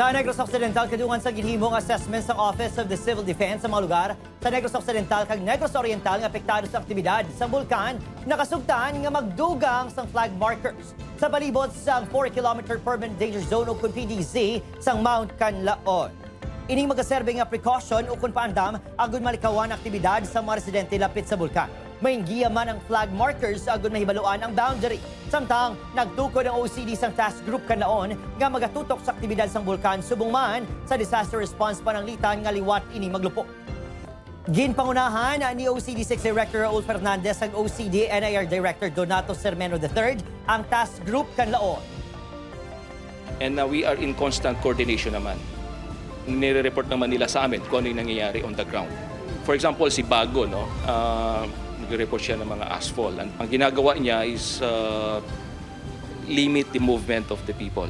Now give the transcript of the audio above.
Sa Negros Occidental, kadungan sa ginhimong assessment sa Office of the Civil Defense sa mga lugar sa Negros Occidental kag Negros Oriental nga apektado sa aktibidad sa bulkan, nakasugtan nga magdugang sang flag markers sa palibot sa 4-kilometer permanent danger zone o kun PDZ sang Mount Kanlaon. Ining magaserbe nga precaution o kun paandam agud malikawan ang aktibidad sa mga residente lapit sa bulkan. May giya man ang flag markers agud mahibaluan ang boundary. Samtang nagtukod ang OCD sang task group Kanlaon nga magatutok sa aktibidad sang bulkan subong man sa disaster response pananglitan nga liwat ini maglupo. Ginpangunahan ni OCD 6 Director Raul Fernandez ang OCD NIR Director Donato Sermeno III ang task group Kanlaon. And we are in constant coordination naman. Nire-report naman nila sa amin kung ano yung nangyayari on the ground. For example, si Bago, no? Nagre-report siya ng mga ashfall. Ang ginagawa niya is limit the movement of the people.